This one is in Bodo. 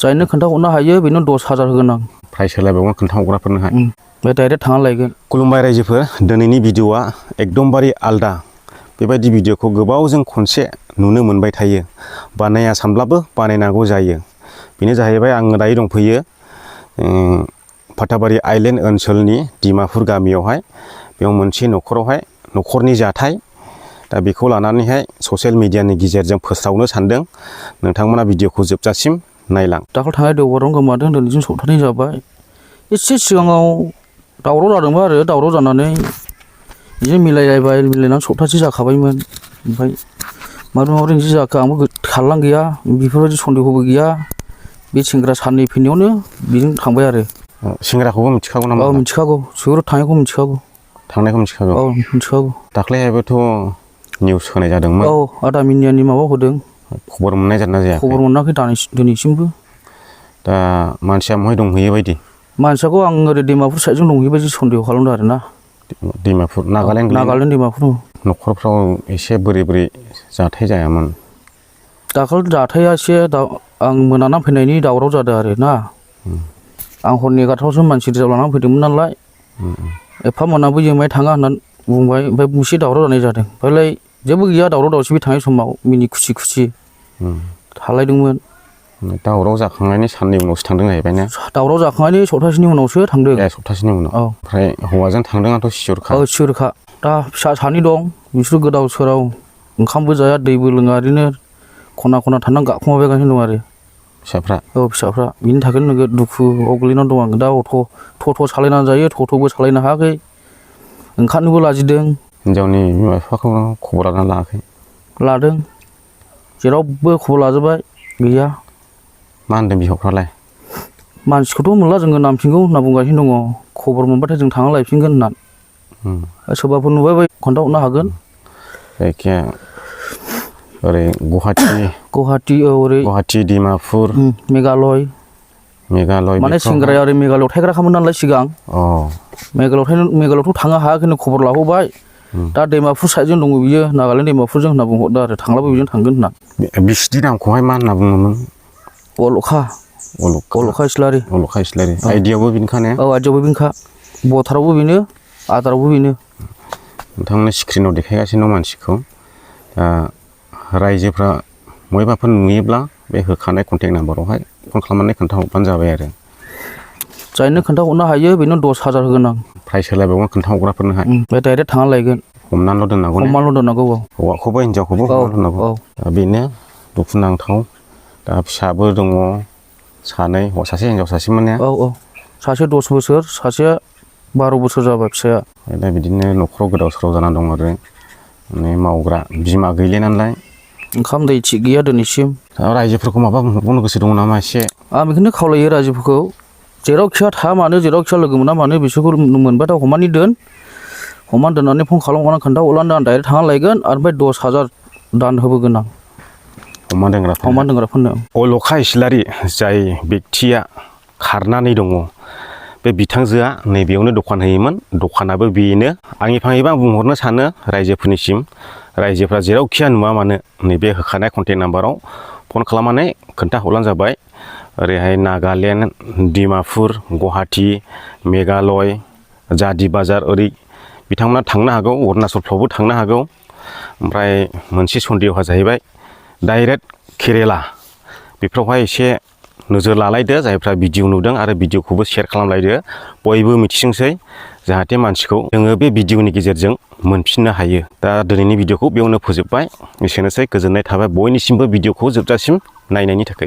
जायनो खोन्थाहरनो हायो बेनो 10,000 होगोन आं प्राइस होलायबावगोन खोन्थाहरग्राफोरनोहाय बे डाइरेक्ट थांना लायगोन खुलुमबाय रायजोफोर दिनैनि भिडिअआ एकदमबारे आलदा बेबायदि भिडिअखौ गोबावजों खनसे नुनो मोनबाय थायो बानाया सानब्लाबो बानायनांगौ जायो बेनो जाहैबाय आङो दायो दंफैयो फाथाबारि आइलेण्ड ओनसोलनि डिमापुर गामियावहाय बेयाव मोनसे न'खरनि जाथाय दा बेखौ लानानैहाय ससियेल मिडियानि गेजेरजों फोसावनो सानदों नोंथांमोना भिडिअखौ जोबजासिम नायलां दाखालि थांनाय देवबारावनो गोमादों दिनैसिम सप्तानै जाबाय एसे सिगाङाव दावराव जादोंमोन आरो दावराव जानानै बिदिनो मिलायनानै सप्तासे जाखाबायमोन ओमफ्राय माबोरै बिदि जाखो आंबो खारलां गैया बेफोरबायदि सन्देहबो गैया बे सेंग्रा साननै फैनायावनो बेजों थांबाय आरो सेंग्राखौबो मिथिखागौ नामा? औ मिथिखागौ सोर थांनायखौ मिथिखागौ थांनायखौ मिथिखागौ औ मिथिखागौ दाख्लैहायबोथ' निउस होनाय जादोंमोन औ आदा मिनियानि माबा होदों खबर मोननाय जादोंना जायाखै? खबर मोनाखै दिनैसिमबो दा मानसिया बहाय दंहैयो बायदि मानसियाखौ आं ओरै डिमापुर साइडजों दंहैयो बायदि सन्देह खालामदों आरो ना डिमापुर नागालेण्ड डिमापुर न'खरफ्राव एसे बोरै जाथाय जायामोन दाखालि जाथाया एसे आं मोनाना फैनायनि दावराव जादों आरो ना आं हरनि 11टायावसो मानसि रिजार्भ लानानै फैदोंमोन नालाय एफा मोनाबो जोंबाय थाङा होननानै बुंबाय ओमफ्राय एसे दावराव जानाय जादों ओमफ्रायलाय जेबो गैया दावराव दावसि बे थांनाय समाव मिनि खुसि थालायदोंमोन दावराव जाखांनायनि साननै उनावसो थांदों जाहैबाय ना दावराव जाखांनायनि सप्तासेनि उनावसो थांदों सप्तासेनि उनाव औ ओमफ्राय हौवाजों थांदोंआथ' सियरखा औ सियरखा दा फिसा सानै दं बिसोर गोदाव सोराव ओंखामबो जाया दैबो लोङा ओरैनो खना थानानै गाबखोमाबायगासिनो दं आरो फिसाफ्रा औ फिसाफ्रा बिनि थाखायनो नोगोद दुखुआव गोलैनानै दं आं दा टट' सालायनानै जायो टट'बो सालायनो हायाखै ओंखारनोबो लाजिदों हिनजावनि बिमा बिफाखौ खबर लानानै लायाखै लादों जेरावबो खबर लाजोबबाय गैया मा होनदों बिहावफ्रालाय मानसिखौथ' मोनला जोङो नामफिनगौ होनना बुंगासिनो दङ खबर मोनबाथाय जों थांना लायफिनगोन होननानै सोरबाफोर नुबाय खोन्थाहरनो हागोन जायखिया ओरै गुवाहाटि डिमापुर मेघालय माने सेंग्राया ओरै मेघालयआव थायग्राखामोन नालाय सिगां मेघालयआवथ' थांनो हायाखैनो खबर लाहरबाय दा डिमापुर साइडजों दङ बियो नागालेण्ड डिमापुरजों होनना बुंहरदों आरो थांलाबो बेजों थांगोन होनना बिसिनि नामखौहाय मा होनना बुङोमोन अलखा इस्लारि आइडियावबो बेनोखा ने औ आइडियावबो बेनोखा भटारावबो बेनो आधारावबो बेनो नोंथांमोननो स्क्रिनाव देखायगासिनो दं मानसिखौ रायजोफ्रा बयबाफोर नुयोब्ला बे होखानाय कन्टेक्ट नाम्बारावहाय फन खालामनानै खोन्थाहरबानो जाबाय आरो जायनो खोन्थाहरनो हायो बेनो 10,000 होगोन आं प्राइस होलायबावगोन खोन्थाहरग्राफोरनोहाय बे डाइरेक्ट थांना लायगोन हमनानैल' दोननांगौ हौवाखौबो हिनजावखौबो हमनानै दोननांगौ दा बेनो दुखुनांथाव दा फिसाबो दङ सानै सासे हिनजाव सासेमोन ने औ सासे 10 बोसोर सासेया 12 बोसोर जाबाय फिसाया दा बिदिनो न'खराव गोदाव सोराव जाना दं आरो माने मावग्रा बिमा गैले नालाय ओंखाम दै थिग गैया दिनैसिम रायजोफोरखौ माबा बुंनो गोसो दङ नामा एसे आं बेखौनो खावलायो रायजोफोरखौ जेरावखिया थाया मानो जेरावखिया लोगो मोना मानो बिसोरखौ मोनबाथाय हमनानै दोननानै फन खालामनानै खोन्थाहरलानो आं डाइरेक्ट थांना लायगोन आरो ओमफ्राय 10,000 दान होबोगोन आं हमा दोनग्राफोरनो अलखा इस्लारि जाय बेक्तिया खारनानै दङ बे बिथांजोआ नैबेयावनो दखान होयोमोन दखानाबो बेनो आंनिफ्रायबा आं बुंहरनो सानो रायजोफोरनिसिम रायजोफ्रा जेरावखिया नुवा मानो नैबे होखानाय कन्टेक्ट नाम्बाराव फन खालामनानै खोन्थाहरब्लानो जाबाय ओरैहाय नागालेण्ड डिमापुर गुवाहाटि मेघालय जादि बाजार ओरै बिथांमोना थांनो हागौ अरुणाचलफ्रावबो थांनो हागौ ओमफ्राय मोनसे सन्देहआ जाहैबाय डाइरेक्ट केरेला बेफोरावहाय एसे नोजोर लालायदो जायफ्रा भिडिअ नुदों आरो भिडिअखौबो शेयार खालामलायदो बयबो मिथिथोंसै जाहाथे मानसिखौ जोङो बे भिडिअनि गेजेरजों मोनफिननो हायो दा दिनैनि भिडिअखौ बेयावनो फोजोबबाय एसेनोसै गोजोननाय थाबाय बयनिसिमबो भिडिअखौ जोबजासिम नायनायनि थाखाय